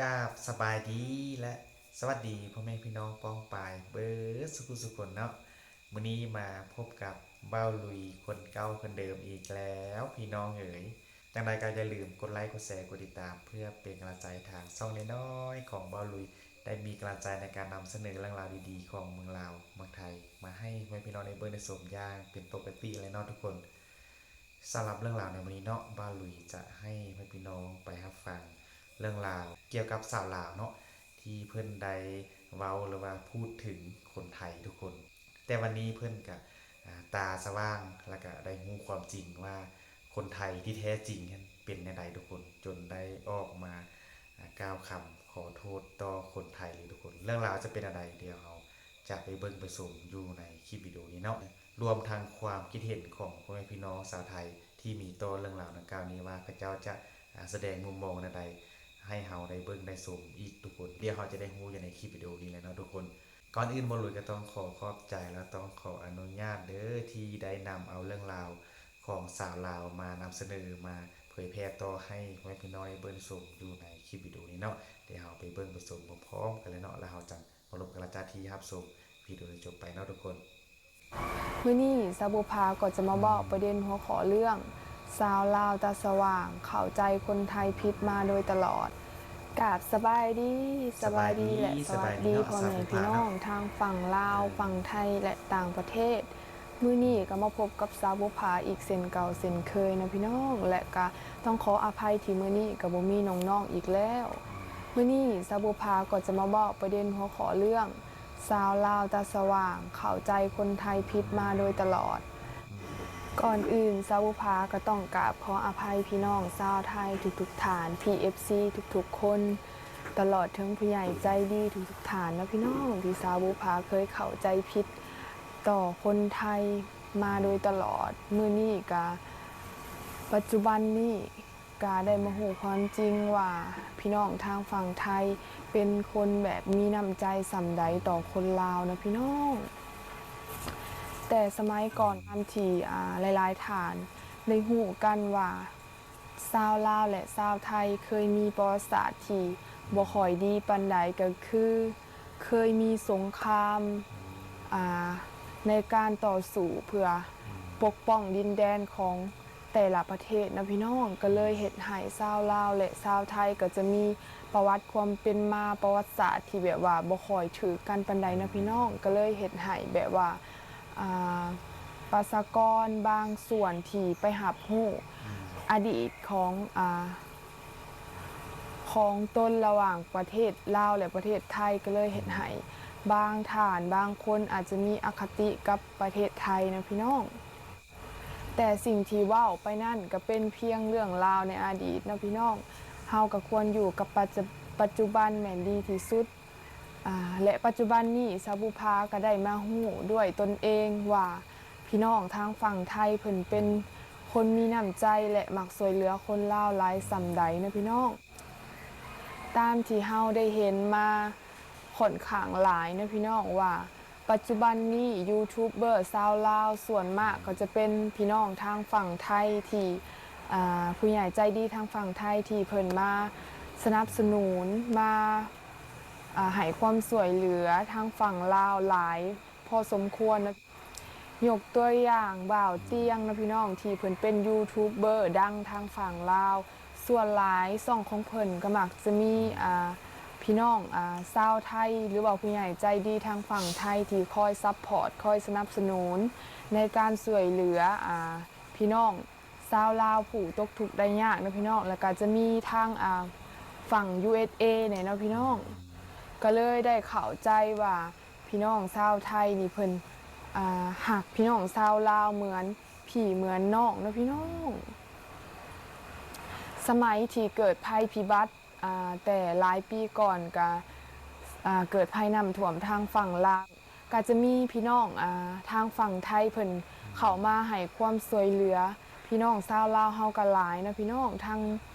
ກາບສະບາຍດີ ແລະ ສະຫວັດດີພໍ່ແມ່ພີ່ນ້ອງປ້ອງປາຍເບິດສຸຂູສຸຄົນເນາະ. ມື້ນີ້ມາພົບກັບບ່າວລຸຍຄົນເກົ່າຄົນເດີມອີກແລ້ວພີ່ນ້ອງເອີຍ. ຈັ່ງໃດກໍຢ່າລືມກົດໄລ ກົດແຊ ກົດຕິດຕາມ ເພື່ອເປັນກຳລັງໃຈທາງຊ່ອງນ້ອຍໆຂອງບ່າວລຸຍ ໄດ້ມີກຳລັງໃຈໃນການນຳສະເໜີເລື່ອງລາວດີໆຂອງເມືອງລາວເມືອງໄທ ມາໃຫ້ພໍ່ແມ່ພີ່ນ້ອງໄດ້ເບິ່ງໄດ້ຊົມຢ່າງເປັນປົກກະຕິແຫຼະເນາະທຸກຄົນ. ສຳລັບເລື່ອງລາວໃນມື້ນີ້ເນາະ ບ່າວລຸຍຈະໃຫ້ພໍ່ແມ່ພີ່ນ້ອງໄປຮັບຟັງເລື່ອງລາວກ່ຽວກັບສາວລາວເນາະ ທີ່ເພິ່ນໄດ້ເວົ້າ ຫຼືວ່າພູດເຖິງຄົນໄທທຸກຄົນ. ແຕ່ວັນນີ້ເພິ່ນກະ ອາ ຕາສະຫວ່າງ ແລ້ວກະໄດ້ຮູ້ຄວາມຈິງວ່າຄົນໄທທີ່ແທ້ຈິງຫັ້ນເປັນແນວໃດທຸກຄົນ ຈົນໄດ້ອອກມາ ອາ ກ່າວຄຳຂໍໂທດຕໍ່ຄົນໄທເລີຍທຸກຄົນ. ເລື່ອງລາວຈະເປັນແນວໃດ ດຽວເຮົາຈະໄປເບິ່ງໄປຊົມຢູ່ໃນຄລິບວິດີໂອນີ້ເນາະ. ລວມທັງຄວາມຄິດເຫັນຂອງພໍ່ແມ່ພີ່ນ້ອງຊາວໄທທີ່ມີຕໍ່ເລື່ອງລາວດັ່ງກ່າວນີ້ວ່າ ເຂົາເຈົ້າຈະ ອາ ສະແດງມຸມມອງແນວໃດໃຫ້ເຮົາໄດ້ເບິ່ງໄດ້ຊົມອີກທຸກຄົນ. ດຽວເຮົາຈະໄດ້ຮູ້ຢູ່ໃນຄລິບວິດີໂອນີ້ແຫຼະເນາະທຸກຄົນ. ກ່ອນອື່ນບ່າວລຸຍກໍຕ້ອງຂໍຂອບໃຈ ແລະ ຕ້ອງຂໍອະນຸຍາດເດີ ທີ່ໄດ້ນຳເອົາເລື່ອງລາວຂອງສາວລາວມານຳສະເໜີ ມາເຜີຍແຜ່ຕໍ່ໃຫ້ພໍ່ແມ່ພີ່ນ້ອງໄດ້ເບິ່ງຊົມຢູ່ໃນຄລິບວິດີໂອນີ້ເນາະ. ດຽວເຮົາໄປເບິ່ງໄປຊົມພ້ອມໆກັນເລີຍເນາະ ແລ້ວເຮົາຈັ່ງ ເຮົາລົມກັນຫຼັງຈາກທີ່ຮັບຊົມວິດີໂອຈົບໄປເນາະທຸກຄົນ. ມື້ນີ້ສາວບຸພາກໍຈະມາເວົ້າປະເດັນຫົວຂໍ້ເລື່ອງ ຊາວລາວຕາສະຫວ່າງເຂົ້າໃຈຄົນໄທຜິດມາໂດຍຕະຫຼອດ. ກາບສະບາຍດີ ສະບາຍດີ ແລະ ສະຫວັດດີພໍ່ແມ່ພີ່ນ້ອງທາງຝັ່ງລາວ, ຝັ່ງໄທ ແລະ ຕ່າງປະເທດ. ມື້ນີ້ກໍມາພົບກັບສາວບຸພາອີກເຊັ່ນເກົ່າເຊັ່ນເຄີຍເນາະພີ່ນ້ອງ ແລະ ກໍຕ້ອງຂໍອະໄພທີ່ມື້ນີ້ກໍບໍ່ມີນ້ອງໆອີກແລ້ວ. ມື້ນີ້ສາວບຸພາກໍຈະມາເວົ້າປະເດັນຫົວຂໍ້ເລື່ອງ ຊາວລາວຕາສະຫວ່າງເຂົ້າໃຈຄົນໄທຜິດມາໂດຍຕະຫຼອດ. ກ່ອນອື່ນສາວບຸພາກໍຕ້ອງກາບຂໍອະໄພພີ່ນ້ອງຊາວໄທທຸກໆທ່ານ, ພີເອັຟຊີທຸກໆຄົນ, ຕະຫຼອດເຖິງຜູ້ໃຫຍ່ໃຈດີທຸກໆທ່ານເນາະພີ່ນ້ອງ ທີ່ສາວບຸພາເຄີຍເຂົ້າໃຈຜິດຕໍ່ຄົນໄທມາໂດຍຕະຫຼອດ. ມື້ນີ້ກະ ປັດຈຸບັນນີ້ ກະໄດ້ມາຮູ້ຄວາມຈິງວ່າ ພີ່ນ້ອງທາງຝັ່ງໄທເປັນຄົນແບບມີນ້ຳໃຈສ່ຳໃດຕໍ່ຄົນລາວນະພີ່ນ້ອງ. ແຕ່ສະໄໝກ່ອນ ຕາມທີ່ ອາ ຫຼາຍໆທ່ານໄດ້ຮູ້ກັນວ່າ ຊາວລາວ ແລະ ຊາວໄທເຄີຍມີປະຫວັດສາດທີ່ບໍ່ຄ່ອຍດີປານໃດ ກໍຄືເຄີຍມີສົງຄາມ ອາ ໃນການຕໍ່ສູ້ເພື່ອປົກປ້ອງດິນແດນຂອງ ແຕ່ລະປະເທດເນາະພີ່ນ້ອງ ກໍເລີຍເຮັດໃຫ້ຊາວລາວ ແລະ ຊາວໄທກໍຈະມີປະຫວັດຄວາມເປັນມາ ປະຫວັດສາດທີ່ແບບວ່າບໍ່ຄ່ອຍຖືກກັນປານໃດເນາະພີ່ນ້ອງ ກໍເລີຍເຮັດໃຫ້ແບບວ່າ ອາ ປະຊາກອນບາງສ່ວນທີ່ໄປຮັບຮູ້ອະດີດຂອງ ອາ ຂອງຕົນລະຫວ່າງປະເທດລາວ ແລະ ປະເທດໄທ ກໍເລີຍເຮັດໃຫ້ບາງທ່ານບາງຄົນອາດຈະມີອະຄະຕິກັບປະເທດໄທເນາະພີ່ນ້ອງ. ແຕ່ສິ່ງທີ່ເວົ້າໄປນັ້ນກໍເປັນພຽງເລື່ອງລາວໃນອະດີດເນາະພີ່ນ້ອງ. ເຮົາກໍຄວນຢູ່ກັບປັດຈະ ປັດຈຸບັນແມ່ນດີທີ່ສຸດ. ອາ ແລະ ປັດຈຸບັນນີ້ສາວບຸພາກໍໄດ້ມາຮູ້ດ້ວຍຕົນເອງວ່າ ພີ່ນ້ອງທາງຝັ່ງໄທເພິ່ນເປັນຄົນມີນ້ຳໃຈ ແລະ ມັກຊ່ວຍເຫຼືອຄົນລາວຫຼາຍສ່ຳໃດເນາະພີ່ນ້ອງ. ຕາມທີ່ເຮົາໄດ້ເຫັນມາຂ້ອນຂ້າງຫຼາຍເນາະພີ່ນ້ອງວ່າ ປັດຈຸບັນນີ້ຢູທູບເບີຊາວລາວສ່ວນມາກກໍຈະເປັນພີ່ນ້ອງທາງຝັ່ງໄທທີ່ ອາ ຜູ້ໃຫຍ່ໃຈດີທາງຝັ່ງໄທທີ່ເພິ່ນມາສະໜັບສະໜູນ ມາ ອາ ໃຫ້ຄວາມຊ່ວຍເຫຼືອທາງຝັ່ງລາວຫຼາຍພໍສົມຄວນ. ຍົກຕົວຢ່າງບ່າວຕຽງເນາະພີ່ນ້ອງ ທີ່ເພິ່ນເປັນຢູທູບເບີດັງທາງຝັ່ງລາວ. ສ່ວນຫຼາຍຊ່ອງຂອງເພິ່ນກໍມັກຈະມີ ອາ ພີ່ນ້ອງ ອາ ຊາວໄທ ຫຼືວ່າຜູ້ໃຫຍ່ໃຈດີທາງຝັ່ງໄທທີ່ຄອຍຊັບພອດ ຄອຍສະໜັບສະໜູນໃນການຊ່ວຍເຫຼືອ ອາ ພີ່ນ້ອງຊາວລາວຜູ້ຕົກທຸກໄດ້ຍາກເນາະພີ່ນ້ອງ. ແລ້ວກໍຈະມີທາງ ອາ ຝັ່ງ ຢູເອສເອ ແດ່ເນາະພີ່ນ້ອງ. ກໍເລີຍໄດ້ເຂົ້າໃຈວ່າ ພີ່ນ້ອງຊາວໄທນີ້ເພິ່ນ ອາ ຮັກພີ່ນ້ອງຊາວລາວເໝືອນພີ່ເໝືອນນ້ອງເນາະພີ່ນ້ອງ. ສະໄໝທີ່ເກີດໄພພິບັດ ອາ ແຕ່ຫຼາຍປີກ່ອນກະ ອາ ເກີດໄພນ້ຳຖ້ວມທາງຝັ່ງລາວ ກະຈະມີພີ່ນ້ອງ ອາ ທາງຝັ່ງໄທເພິ່ນເຂົ້າມາໃຫ້ຄວາມຊ່ວຍເຫຼືອ ພີ່ນ້ອງຊາວລາວເຮົາກໍຫຼາຍເນາະພີ່ນ້ອງ. ທັງ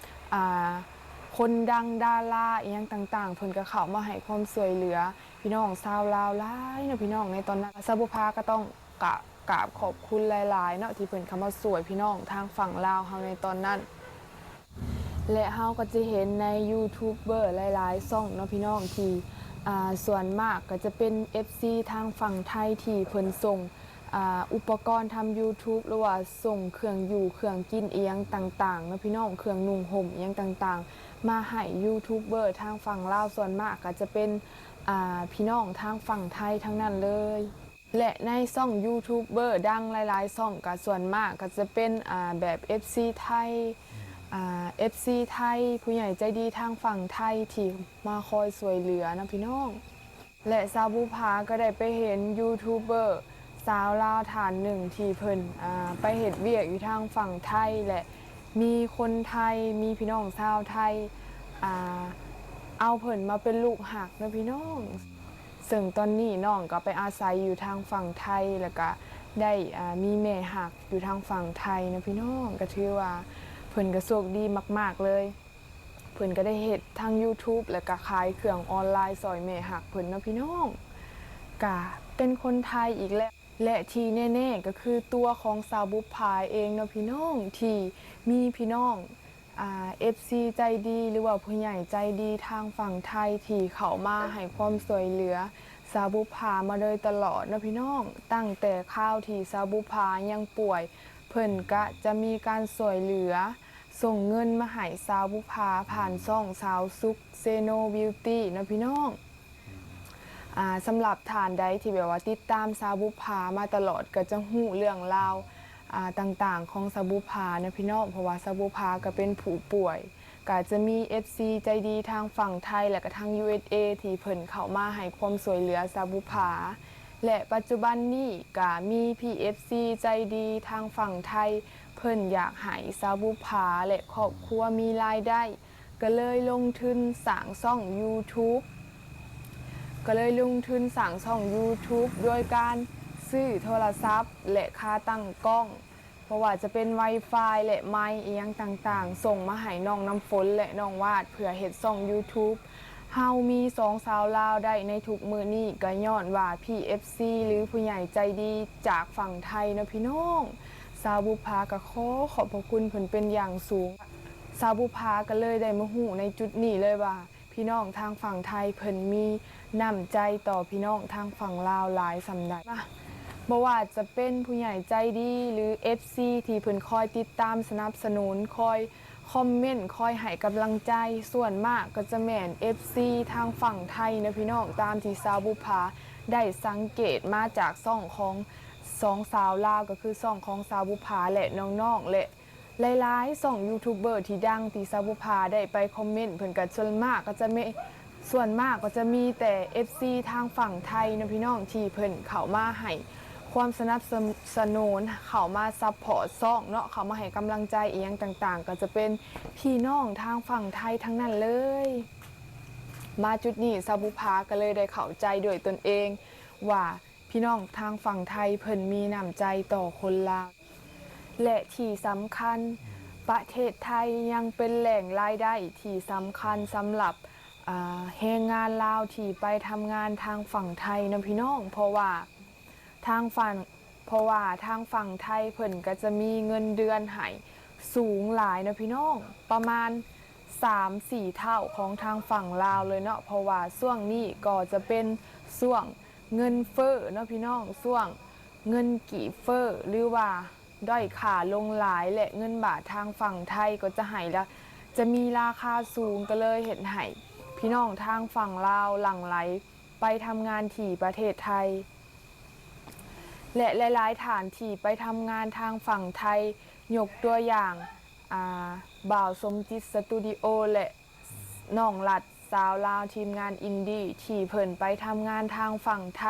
ອາ ຄົນດັງ ດາລາ ອີ່ຫຍັງຕ່າງໆ ເພິ່ນກໍເຂົ້າມາໃຫ້ຄວາມຊ່ວຍເຫຼືອພີ່ນ້ອງຊາວລາວຫຼາຍເນາະພີ່ນ້ອງ. ໃນຕອນນັ້ນ ສາວບຸພາກໍຕ້ອງກະ ກາບຂອບຄຸນຫຼາຍໆເນາະ ທີ່ເພິ່ນເຂົ້າມາຊ່ວຍພີ່ນ້ອງທາງຝັ່ງລາວເຮົາໃນຕອນນັ້ນ. ແລະ ເຮົາກໍຈະເຫັນໃນຢູທູບເບີຫຼາຍໆຊ່ອງເນາະພີ່ນ້ອງ ທີ່ ອ່າ ສ່ວນມາກກໍຈະເປັນເອັຟຊີທາງຝັ່ງໄທທີ່ເພິ່ນສົ່ງ ອ່າ ອຸປະກອນທຳຢູທູບ ຫຼືວ່າສົ່ງເຄື່ອງຢູ່ເຄື່ອງກິນອີ່ຫຍັງຕ່າງໆເນາະພີ່ນ້ອງ ເຄື່ອງນຸ່ງຫົ່ມອີ່ຫຍັງຕ່າງໆ ມາໃຫ້ຢູທູບເບີທາງຝັ່ງລາວ ສ່ວນມາກກໍຈະເປັນ ອ່າ ພີ່ນ້ອງທາງຝັ່ງໄທທັງນັ້ນເລີຍ. ແລະ ໃນຊ່ອງຢູທູບເບີດັງຫຼາຍໆຊ່ອງ ກໍສ່ວນມາກກໍຈະເປັນ ອ່າ ແບບເອັຟຊີໄທ ອ່າ ເອັຟຊີໄທ ຜູ້ໃຫຍ່ໃຈດີທາງຝັ່ງໄທທີ່ມາຄອຍຊ່ວຍເຫຼືອນຳພີ່ນ້ອງ. ແລະ ສາວບຸບຜາກໍໄດ້ໄປເຫັນຢູທູບເບີສາວລາວທ່ານໜຶ່ງທີ່ເພິ່ນ ອ່າ ໄປເຮັດວຽກຢູ່ທາງຝັ່ງໄທ ແລະ ມີຄົນໄທ ມີພີ່ນ້ອງຊາວໄທ ອ່າ ເອົາເພິ່ນມາເປັນລູກຮັກເນາະພີ່ນ້ອງ. ເຊິ່ງຕອນນີ້ນ້ອງກໍໄປອາໄສຢູ່ທາງຝັ່ງໄທ ແລ້ວກໍໄດ້ ອ່າ ມີແມ່ຮັກຢູ່ທາງຝັ່ງໄທເນາະພີ່ນ້ອງ. ກໍຖືວ່າເພິ່ນກໍໂຊກດີມາກໆເລີຍ. ເພິ່ນກໍໄດ້ເຮັດທັງຢູທູບ ແລ້ວກໍຂາຍເຄື່ອງອອນລາຍຊ່ອຍແມ່ຮັກເພິ່ນເນາະພີ່ນ້ອງ. ກະເປັນຄົນໄທອີກແລ້ວ ແລະ ທີ່ແນ່ໆກໍຄືຕົວຂອງສາວບຸບຜາເອງເນາະພີ່ນ້ອງ ທີ່ມີພີ່ນ້ອງ ອ່າ ເອັຟຊີໃຈດີ ຫຼືວ່າຜູ້ໃຫຍ່ໃຈດີທາງຝັ່ງໄທທີ່ເຂົ້າມາໃຫ້ຄວາມຊ່ວຍເຫຼືອສາວບຸບຜາມາໂດຍຕະຫຼອດເນາະພີ່ນ້ອງ. ຕັ້ງແຕ່ຄາວທີ່ສາວບຸບຜາຍັງປ່ວຍ ເພິ່ນກະຈະມີການຊ່ວຍເຫຼືອ ສົ່ງເງິນມາໃຫ້ສາວບຸບຜາຜ່ານຊ່ອງສາວສຸກເຊໂນບິວຕີເນາະພີ່ນ້ອງ. ອ່າ ສຳລັບທ່ານໃດທີ່ແບບວ່າຕິດຕາມສາວບຸບຜາມາຕະຫຼອດ ກໍຈະຮູ້ເລື່ອງລາວ ອ່າ ຕ່າງໆຂອງສາວບຸບຜາເນາະພີ່ນ້ອງ ເພາະວ່າສາວບຸບຜາກໍເປັນຜູ້ປ່ວຍ ກໍຈະມີເອັຟຊີໃຈດີທາງຝັ່ງໄທ ແລະ ກໍທາງ ຢູເອສເອ ທີ່ເພິ່ນເຂົ້າມາໃຫ້ຄວາມຊ່ວຍເຫຼືອສາວບຸບຜາ ແລະ ປັດຈຸບັນນີ້ກໍມີພີ່ເອັຟຊີໃຈດີທາງຝັ່ງໄທ ເພິ່ນຢາກໃຫ້ສາວບຸບຜາ ແລະ ຄອບຄົວມີລາຍໄດ້ ກໍເລີຍລົງທຶນສ້າງຊ່ອງຢູທູບ ກໍເລີຍລົງທຶນສ້າງຊ່ອງຢູທູບໂດຍການຊື້ໂທລະສັບ ແລະ ຄາຕັ້ງກ້ອງ ບໍ່ວ່າຈະເປັນໄວຟາຍ ແລະ ໄມ ອີ່ຫຍັງຕ່າງໆ ສົ່ງມາໃຫ້ນ້ອງນ້ຳຝົນ ແລະ ນ້ອງວາດ ເພື່ອເຮັດຊ່ອງຢູທູບ. ເຮົາມີສອງສາວລາວໄດ້ໃນທຸກມື້ນີ້ ກໍຍ້ອນວ່າພີ່ເອັຟຊີ ຫຼື ຜູ້ໃຫຍ່ໃຈດີຈາກຝັ່ງໄທເນາະພີ່ນ້ອງ. ສາວບຸບຜາກໍຂໍຂອບພະຄຸນເພິ່ນເປັນຢ່າງສູງ. ສາວບຸບຜາກໍເລີຍໄດ້ມາຮູ້ໃນຈຸດນີ້ເລີຍວ່າ ພີ່ນ້ອງທາງຝັ່ງໄທເພິ່ນມີນ້ຳໃຈຕໍ່ພີ່ນ້ອງທາງຝັ່ງລາວຫຼາຍສ່ຳໃດ. ມາ ບໍ່ວ່າຈະເປັນຜູ້ໃຫຍ່ໃຈດີ ຫຼື ເອັຟຊີ ທີ່ເພິ່ນຄອຍຕິດຕາມສະໜັບສະໜູນ ຄອຍຄອມເມັນ ຄອຍໃຫ້ກຳລັງໃຈ ສ່ວນມາກກໍຈະແມ່ນເອັຟຊີທາງຝັ່ງໄທເນາະພີ່ນ້ອງ. ຕາມທີ່ສາວບຸບຜາໄດ້ສັງເກດມາຈາກຊ່ອງຂອງສອງສາວລາວ ກໍຄືຊ່ອງຂອງສາວບຸບຜາ ແລະ ນ້ອງໆ ແລະ ຫຼາຍໆຊ່ອງຢູທູບເບີທີ່ດັງທີ່ສາວບຸບຜາໄດ້ໄປຄອມເມັນ ເພິ່ນກໍສ່ວນມາກກໍຈະມີ ສ່ວນມາກກໍຈະມີແຕ່ເອັຟຊີທາງຝັ່ງໄທເນາະພີ່ນ້ອງ ທີ່ເພິ່ນເຂົ້າມາໃຫ້ຄວາມສະໜັບສະໜູນ ເຂົ້າມາຊັບພອດຊ່ອງເນາະ ເຂົ້າມາໃຫ້ກຳລັງໃຈອີ່ຫຍັງຕ່າງໆ ກໍຈະເປັນພີ່ນ້ອງທາງຝັ່ງໄທທັງນັ້ນເລີຍ. ມາຈຸດນີ້ສາວບຸບຜາກໍເລີຍໄດ້ເຂົ້າໃຈດ້ວຍຕົນເອງວ່າ ພີ່ນ້ອງທາງຝັ່ງໄທເພິ່ນມີນ້ຳໃຈຕໍ່ຄົນລາວ ແລະ ທີ່ສຳຄັນ ປະເທດໄທຍັງເປັນແຫຼ່ງລາຍໄດ້ທີ່ສຳຄັນສຳລັບ ອ່າ ແຮງງານລາວທີ່ໄປທຳງານທາງຝັ່ງໄທເນາະພີ່ນ້ອງ. ເພາະວ່າທາງຝັ່ງ ເພາະວ່າທາງຝັ່ງໄທເພິ່ນກໍຈະມີເງິນເດືອນໃຫ້ສູງຫຼາຍເນາະພີ່ນ້ອງ ປະມານສາມສີ່ເທົ່າຂອງທາງຝັ່ງລາວເລີຍເນາະ. ເພາະວ່າຊ່ວງນີ້ກໍຈະເປັນຊ່ວງ ເງິນເຟີ້ເນາະພີ່ນ້ອງ ຊ່ວງເງິນກີບເຟີ້ ຫຼືວ່າດ້ອຍຄ່າລົງຫຼາຍ ແລະ ເງິນບາດທາງຝັ່ງໄທກໍຈະໃຫ້ລະ ຈະມີລາຄາສູງ ກໍເລີຍເຮັດໃຫ້ພີ່ນ້ອງທາງຝັ່ງລາວຫຼັ່ງໄຫຼໄປທຳງານທີ່ປະເທດໄທ ແລະ ຫຼາຍໆທ່ານທີ່ໄປທຳງານທາງຝັ່ງໄທ ຍົກຕົວຢ່າງ ອ່າ ບ່າວສົມຈິດສະຕູດິໂອ ແລະ ນ້ອງລັດ ສາວລາວທີມງານອິນດີ້ ທີ່ເພິ່ນໄປທຳງານທາງຝັ່ງໄທ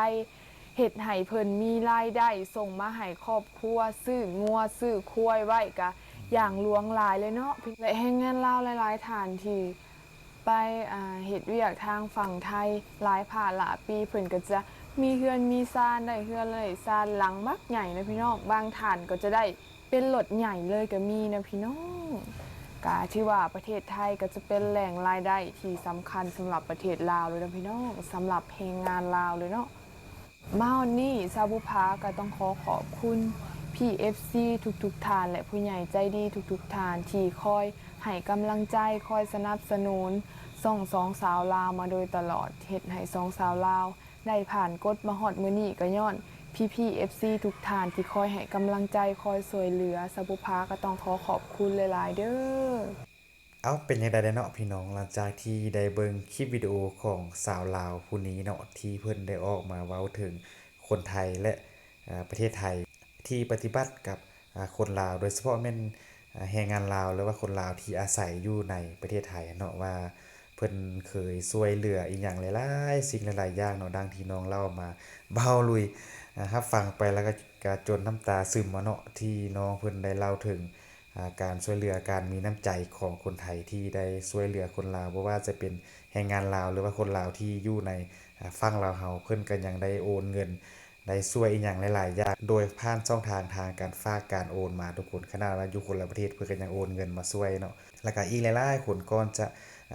ເຮັດໃຫ້ເພິ່ນມີລາຍໄດ້ສົ່ງມາໃຫ້ຄອບຄົວ ຊື້ງົວຊື້ຄວາຍໄວ້ກະຢ່າງຫຼວງຫຼາຍເລີຍເນາະ ແລະ ແຮງງານລາວຫຼາຍໆທ່ານທີ່ໄປ ອ່າ ເຮັດວຽກທາງຝັ່ງໄທຫຼາຍພາກຫຼາຍປີ ເພິ່ນກໍຈະມີເຮືອນມີຊານ ໄດ້ເຮືອນໄດ້ຊານຫຼັງບັກໃຫຍ່ເນາະພີ່ນ້ອງ ບາງທ່ານກໍຈະໄດ້ ເປັນລົດໃຫຍ່ເລີຍກໍມີນະພີ່ນ້ອງ. ກະຖືວ່າປະເທດໄທກໍຈະເປັນແຫຼ່ງລາຍໄດ້ທີ່ສຳຄັນສຳລັບປະເທດລາວເລີຍນະພີ່ນ້ອງ ສຳລັບແຮງງານລາວເລີຍເນາະ. ມາຮອດນີ້ ສາວບຸພາກໍຕ້ອງຂໍຂອບຄຸນ ພີເອັຟຊີ ທຸກໆທ່ານ ແລະ ຜູ້ໃຫຍ່ໃຈດີທຸກໆທ່ານທີ່ຄອຍ ໃຫ້ກຳລັງໃຈ, ຄອຍສະໜັບສະໜູນຊ່ອງສອງສາວລາວມາໂດຍຕະຫຼອດ, ເຮັດໃຫ້ສອງສາວລາວໄດ້ຜ່ານກົດມາຮອດມື້ນີ້ ກໍຍ້ອນພີ່ໆ ເອັຟຊີ ທຸກທ່ານທີ່ຄອຍໃຫ້ກຳລັງໃຈ, ຄອຍຊ່ວຍເຫຼືອ. ສາວບຸພາກໍຕ້ອງຂໍຂອບຄຸນຫຼາຍໆເດີ້. ເອົາ ເປັນຈັ່ງໃດແດ່ເນາະພີ່ນ້ອງ, ຫຼັງຈາກທີ່ໄດ້ເບິ່ງຄລິບວິດີໂອຂອງສາວລາວຜູ້ນີ້ເນາະ ທີ່ເພິ່ນໄດ້ອອກມາເວົ້າເຖິງຄົນໄທ ແລະ ອາ ປະເທດໄທ ທີ່ປະຕິບັດກັບ ອາ ຄົນລາວ, ໂດຍສະເພາະແມ່ນ ອາ ແຮງງານລາວ ຫຼືວ່າຄົນລາວທີ່ອາໄສຢູ່ໃນປະເທດໄທເນາະ ວ່າເພິ່ນເຄີຍຊ່ວຍເຫຼືອອີ່ຫຍັງຫຼາຍໆສິ່ງຫຼາຍໆຢ່າງເນາະ. ດັ່ງທີ່ນ້ອງເລົ່າມາ ເບົາລຸຍ ອາ ຮັບຟັງໄປແລ້ວກໍ ກະຈົນນ້ຳຕາຊຶມເອົາເນາະ ທີ່ນ້ອງເພິ່ນໄດ້ເລົ່າເຖິງ ອາ ການຊ່ວຍເຫຼືອ, ການມີນ້ຳໃຈຂອງຄົນໄທທີ່ໄດ້ຊ່ວຍເຫຼືອຄົນລາວ, ບໍ່ວ່າຈະເປັນແຮງງານລາວ ຫຼືວ່າຄົນລາວທີ່ຢູ່ໃນ ອາ ຝັ່ງລາວເຮົາ, ເພິ່ນກໍຍັງໄດ້ໂອນເງິນ ໄດ້ຊ່ວຍອີ່ຫຍັງຫຼາຍໆຢ່າງ ໂດຍຜ່ານຊ່ອງທາງທາງການຝາກການໂອນມາທຸກຄົນ. ຂະໜາດວ່າຢູ່ຄົນລະປະເທດ ເພິ່ນກໍຍັງໂອນເງິນມາຊ່ວຍເນາະ. ແລ້ວກໍອີກຫຼາຍໆຄົນ ກ່ອນຈະ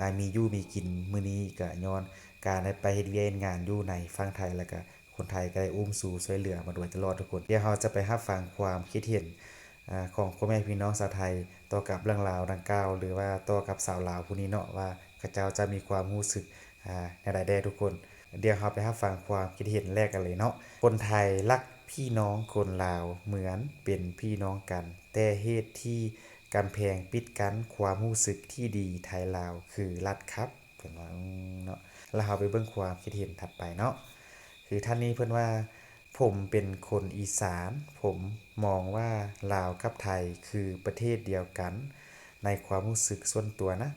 ອາ ມີຢູ່ມີກິນມື້ນີ້ ກໍຍ້ອນການໄດ້ໄປເຮັດວຽກເຮັດງານຢູ່ໃນຝັ່ງໄທ ແລ້ວກໍ ຄົນໄທກໍໄດ້ອຸ້ມຊູຊ່ວຍເຫຼືອມາໂດຍຕະຫຼອດທຸກຄົນ. ດຽວເຮົາຈະໄປຮັບຟັງຄວາມຄິດເຫັນ ອາ ຂອງພໍ່ແມ່ພີ່ນ້ອງຊາວໄທຕໍ່ກັບເລື່ອງລາວດັ່ງກ່າວ ຫຼືວ່າຕໍ່ກັບສາວລາວຜູ້ນີ້ເນາະ ວ່າເຂົາເຈົ້າຈະມີຄວາມຮູ້ສຶກ ອາ ແນວໃດແດ່ທຸກຄົນ. ດຽວເຮົາໄປຮັບຟັງຄວາມຄິດເຫັນແລກກັນເລີຍເນາະ. ຄົນໄທຮັກພີ່ນ້ອງຄົນລາວເໝືອນເປັນພີ່ນ້ອງກັນ, ແຕ່ເຫດທີ່ກຳແພງປິດກັ້ນຄວາມຮູ້ສຶກທີ່ດີໄທລາວຄືລັດຄັບ. ເພິ່ນວ່າ ອືມ ເນາະ. ແລ້ວເຮົາໄປເບິ່ງຄວາມຄິດເຫັນຖັດໄປເນາະ. ຄືທ່ານນີ້ເພິ່ນວ່າ ຜົມເປັນຄົນອີສານ, ຜົມມອງວ່າລາວກັບໄທຄືປະເທດດຽວກັນ. ໃນຄວາມຮູ້ສຶກສ່ວນຕົວນະ,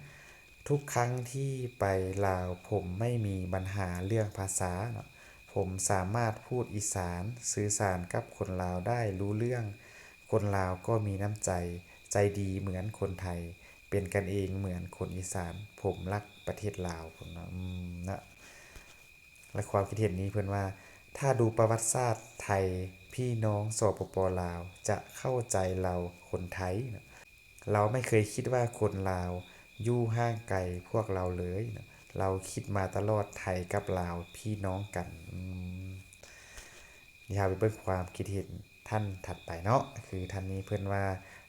ທຸກຄັ້ງທີ່ໄປລາວ ຜົມໄມ່ມີບັນຫາເລື່ອງພາສາເນາະ, ຜົມສາມາດພູດອີສານ, ສື່ສານກັບຄົນລາວໄດ້ຮູ້ເລື່ອງ. ຄົນລາວກໍມີນ້ຳໃຈ, ໃຈດີເໝືອນຄົນໄທ, ເປັນກັນເອງເໝືອນຄົນອີສານ, ຜົມຮັກປະເທດລາວ. ເພິ່ນວ່າ ອືມ ນະ. ແລະ ຄວາມຄິດເຫັນນີ້ເພິ່ນວ່າ ຖ້າດູປະຫວັດສາດໄທ, ພີ່ນ້ອງ ສປປ ລາວ ຈະເຂົ້າໃຈລາວຄົນໄທ. ລາວໄມ່ເຄີຍຄິດວ່າຄົນລາວຢູ່ຫ່າງໄກພວກລາວເລີຍ. ລາວຄິດມາຕະຫຼອດ ໄທກັບລາວພີ່ນ້ອງກັນ. ອືມ ດຽວເຮົາໄປເບິ່ງຄວາມຄິດເຫັນທ່ານຖັດໄປເນາະ. ຄືທ່ານນີ້ເພິ່ນວ່າ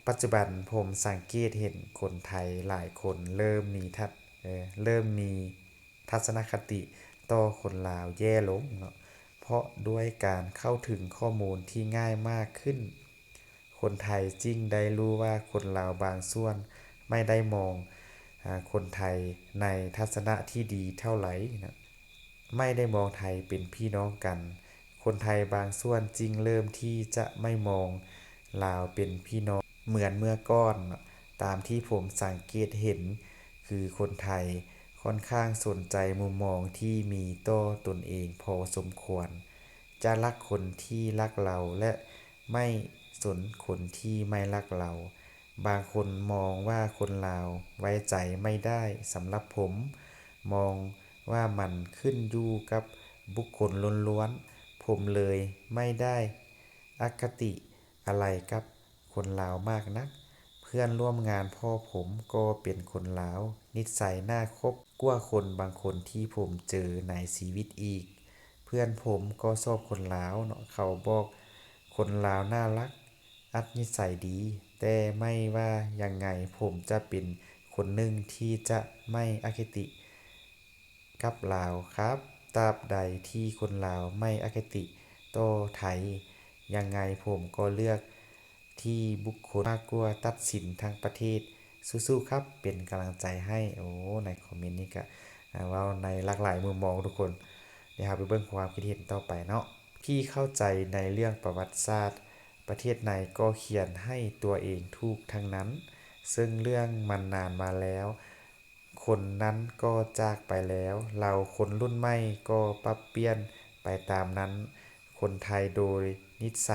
ປັດຈຸບັນຜົມສັງເກດເຫັນຄົນໄທຫຼາຍຄົນເລີ່ມມີທັດ ເອີ ເລີ່ມມີທັດສະນະຄະຕິຕໍ່ຄົນລາວແຍ່ລົງເນາະ ເພາະດ້ວຍການເຂົ້າເຖິງຂໍ້ມູນທີ່ງ່າຍມາກຂຶ້ນ. ຄົນໄທຈຶ່ງໄດ້ຮູ້ວ່າຄົນລາວບາງສ່ວນໄມ່ໄດ້ມອງ ອາ ຄົນໄທໃນທັດສະນະທີ່ດີເທົ່າໃດນະ, ໄມ່ໄດ້ມອງໄທເປັນພີ່ນ້ອງກັນ. ຄົນໄທບາງສ່ວນຈຶ່ງເລີ່ມທີ່ຈະໄມ່ມອງລາວເປັນພີ່ນ້ອງເໝືອນເມື່ອກ່ອນ. ຕາມທີ່ຜົມສັງເກດເຫັນ ຄືຄົນໄທຂ້ອນຂ້າງສົນໃຈມຸມມອງທີ່ມີຕໍ່ຕົນເອງພໍສົມຄວນ, ຈະຮັກຄົນທີ່ຮັກລາວ ແລະ ໄມ່ສົນຄົນທີ່ໄມ່ຮັກລາວ. ບາງຄົນມອງວ່າຄົນລາວໄວ້ໃຈໄມ່ໄດ້. ສຳລັບຜົມ ມອງວ່າມັນຂຶ້ນຢູ່ກັບບຸກຄົນລ້ວນໆ. ຜົມເລີຍໄມ່ໄດ້ອະຄະຕິອະໄລກັບຄົນລາວມາກນັກ. ເພື່ອນຮ່ວມງານພໍ່ຜົມກໍເປັນຄົນລາວ, ນິດໄສໜ້າຄົບກວ່າຄົນບາງຄົນທີ່ຜົມເຈີໃນຊີວິດອີກ. ເພື່ອນຜົມກໍຊອບຄົນລາວເນາະ, ເຂົາບອກຄົນລາວໜ້າຮັກ, ອັດນິດໄສດີ, ແຕ່ໄມ່ວ່າຍັງໄງ ຜົມຈະເປັນຄົນໜຶ່ງທີ່ຈະໄມ່ອະຄະຕິກັບລາວຄັບ. ຕາບໃດທີ່ຄົນລາວໄມ່ອະຄະຕິຕໍ່ໄທ, ຍັງໄງຜົມກໍເລືອກທີ່ບຸກຄົນມາກກວ່າຕັດສິນທັງປະເທດ. ສູ້ໆຄັບ, ເປັນກຳລັງໃຈໃຫ້. ໂອ້ ໃນຄອມເມັນນີ້ກະ ອາ ເວົ້າໃນຫຼາກຫຼາຍມຸມມອງທຸກຄົນ. ດຽວເຮົາໄປເບິ່ງຄວາມຄິດເຫັນຕໍ່ໄປເນາະ. ທີ່ເຂົ້າໃຈໃນເລື່ອງປະຫວັດສາດປະເທດໃນກໍຂຽນໃຫ້ຕົວເອງຖືກທັງນັ້ນ, ເຊິ່ງເລື່ອງມັນນານມາແລ້ວ, ຄົນນັ້ນກໍຈາກໄປແລ້ວ, ລາວຄົນລຸ້ນໃໝ່ກໍປັບປ່ຽນໄປຕາມນັ້ນ. ຄົນໄທໂດຍນິດໄສ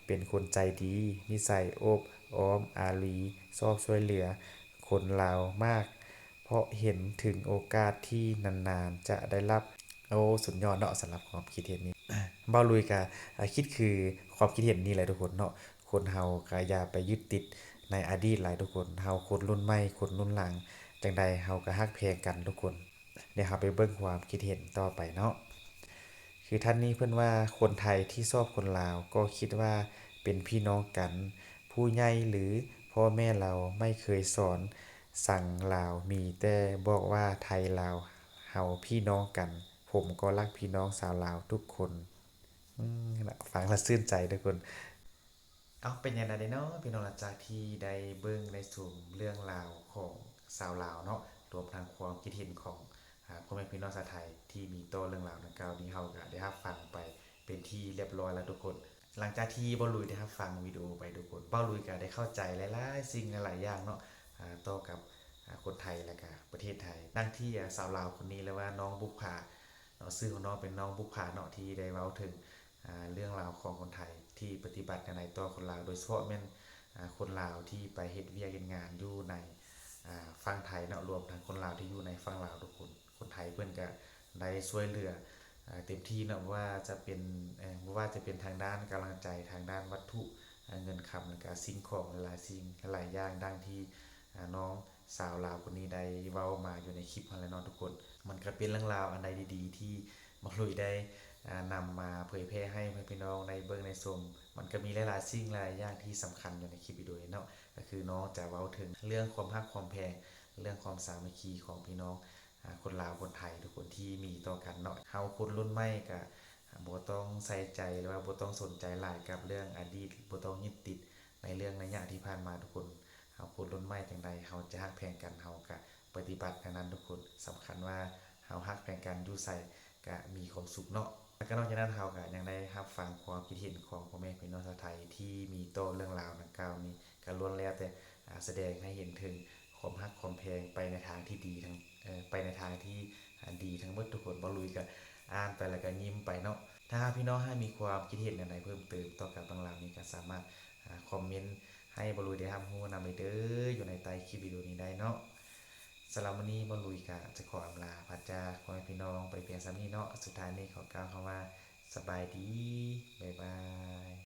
ເປັນຄົນໃຈດີ, ນິດໄສໂອບອ້ອມອາຣີ, ຊອບຊ່ວຍເຫຼືອຄົນລາວມາກ. ເພາະເຫັນເຖິງໂອກາດທີ່ນານໆຈະໄດ້ຮັບ. ໂອ້ ສຸດຍອດເນາະ ສຳລັບຄວາມຄິດເຫັນນີ້. ບ່າວລຸຍກະ ອາ ຄິດຄືຄວາມຄິດເຫັນນີ້ແຫຼະທຸກຄົນເນາະ. ຄົນເຮົາກະຢ່າໄປຍຶດຕິດໃນອະດີດຫຼາຍທຸກຄົນ. ເຮົາຄົນລຸ້ນໃໝ່ ຄົນລຸ້ນຫຼັງ ຈັ່ງໃດເຮົາກະຮັກແພງກັນທຸກຄົນ. ດຽວເຮົາໄປເບິ່ງຄວາມຄິດເຫັນຕໍ່ໄປເນາະ. ຄືທ່ານນີ້ເພິ່ນວ່າ ຄົນໄທທີ່ຊອບຄົນລາວກໍຄິດວ່າເປັນພີ່ນ້ອງກັນ. ຜູ້ໃຫຍ່ ຫຼື ພໍ່ແມ່ລາວໄມ່ເຄີຍສອນ ສັງລາວມີແຕ່ບອກວ່າໄທລາວເຮົາພີ່ນ້ອງກັນ ຜົມກໍຮັກພີ່ນ້ອງຊາວລາວທຸກຄົນ. ອືມ ຟັງແລ້ວຊື່ນໃຈທຸກຄົນ. ເອົາ ເປັນຈັ່ງໃດເນາະພີ່ນ້ອງ ຫຼັງຈາກທີ່ໄດ້ເບິ່ງໄດ້ຊົມເລື່ອງລາວຂອງຊາວລາວເນາະ ລວມທັງຄວາມຄິດເຫັນຂອງ ອາ ພໍ່ແມ່ພີ່ນ້ອງຊາວໄທທີ່ມີຕໍ່ເລື່ອງລາວດັ່ງກ່າວນີ້ ເຮົາກໍໄດ້ຮັບຟັງໄປເປັນທີ່ລຽບຮ້ອຍແລ້ວທຸກຄົນ. ຫຼັງຈາກທີ່ບ່າວລຸຍໄດ້ຮັບຟັງວິດີໂອໄປທຸກຄົນ ບ່າວລຸຍກໍໄດ້ເຂົ້າໃຈຫຼາຍໆສິ່ງຫຼາຍໆຢ່າງເນາະ ອາ ຕໍ່ກັບ ອາ ຄົນໄທ ແລະກະປະເທດໄທ ດັ່ງທີ່ ອາ ສາວລາວຄົນນີ້ ຫຼືວ່ານ້ອງບຸບຜາເນາະ ຊື່ຂອງນ້ອງເປັນນ້ອງບຸບຜາເນາະ ທີ່ໄດ້ເວົ້າເຖິງ ອາ ເລື່ອງລາວຂອງຄົນໄທທີ່ປະຕິບັດແນວໃດຕໍ່ຄົນລາວ ໂດຍສະເພາະແມ່ນ ອາ ຄົນລາວທີ່ໄປເຮັດວຽກເຮັດງານຢູ່ໃນ ອາ ຝັ່ງໄທເນາະ ລວມທັງຄົນລາວທີ່ຢູ່ໃນຝັ່ງລາວທຸກຄົນ. ຄົນໄທເພິ່ນກະໄດ້ຊ່ວຍເຫຼືອ ອາ ເຕັມທີ່ເນາະ ບໍ່ວ່າຈະເປັນ ເອີ ບໍ່ວ່າຈະເປັນທາງດ້ານກຳລັງໃຈ ທາງດ້ານວັດຖຸ ອາ ເງິນຄຳ ແລະກະສິ່ງຂອງຫຼາຍໆສິ່ງຫຼາຍໆຢ່າງ ດັ່ງທີ່ ອາ ນ້ອງ ສາວລາວຄົນນີ້ໄດ້ເວົ້າມາຢູ່ໃນຄລິບຫັ້ນແຫຼະເນາະທຸກຄົນ. ມັນກະເປັນເລື່ອງລາວອັນໃດດີໆ ທີ່ບັກລຸຍໄດ້ ອາ ນຳມາເຜີຍແຜ່ໃຫ້ພໍ່ແມ່ພີ່ນ້ອງໄດ້ເບິ່ງໄດ້ຊົມ. ມັນກະມີຫຼາຍໆສິ່ງຫຼາຍໆຢ່າງທີ່ສຳຄັນຢູ່ໃນຄລິບວິດີໂອນີ້ເນາະ ກະຄືນ້ອງຈະເວົ້າເຖິງເລື່ອງຄວາມຮັກຄວາມແພງ ເລື່ອງຄວາມສາມັກຄີຂອງພີ່ນ້ອງ ອາ ຄົນລາວຄົນໄທທຸກຄົນທີ່ມີຕໍ່ກັນເນາະ. ເຮົາຄົນລຸ້ນໃໝ່ກະບໍ່ຕ້ອງໃສ່ໃຈ ຫຼືວ່າບໍ່ຕ້ອງສົນໃຈຫຼາຍກັບເລື່ອງອະດີດ ບໍ່ຕ້ອງຍຶດຕິດໃນເລື່ອງໄລຍະທີ່ຜ່ານມາທຸກຄົນ. ເຮົາຄົນລຸ້ນໃໝ່ຈັ່ງໃດ ເຮົາຈະຮັກແພງກັນ ເຮົາກະປະຕິບັດແນວນັ້ນທຸກຄົນ. ສຳຄັນວ່າເຮົາຮັກແພງກັນ ຢູ່ໃສກະມີຄວາມສຸກເນາະ. ແລະກະນອກຈາກນັ້ນ ເຮົາກະຍັງໄດ້ຮັບຟັງຄວາມຄິດເຫັນຂອງພໍ່ແມ່ພີ່ນ້ອງຊາວໄທທີ່ມີຕໍ່ເລື່ອງລາວດັ່ງກ່າວນີ້ ກະລ້ວນແລ້ວແຕ່ ອາ ສະແດງໃຫ້ເຫັນເຖິງຄວາມຮັກຄວາມແພງໄປໃນທາງທີ່ດີທັງ ເອີ ໄປໃນທາງທີ່ ອາ ດີທັງໝົດທຸກຄົນ. ບ່າວລຸຍກະອ່ານໄປແລ້ວກະຍິ້ມໄປເນາະ. ຖ້າຫາກພີ່ນ້ອງຫາກມີຄວາມຄິດເຫັນແນວໃດເພີ່ມເຕີມຕໍ່ກັບເລື່ອງລາວນີ້ ກະສາມາດ ອາ ຄອມເມັນໃຫ້ບ່າວລຸຍໄດ້ຮັບຮູ້ນຳເລີຍເດີ ຢູ່ໃນໃຕ້ຄລິບວິດີໂອນີ້ໄດ້ເນາະ. ສຳລັບມື້ນີ້ບ່າວລຸຍກະຈະຂໍອຳລາພາຈາກພໍ່ແມ່ພີ່ນ້ອງໄປພຽງສ່ຳນີ້ເນາະ. ສຸດທ້າຍນີ້ຂໍກ່າວຄຳວ່າ ສະບາຍດີ ບາຍບາຍ.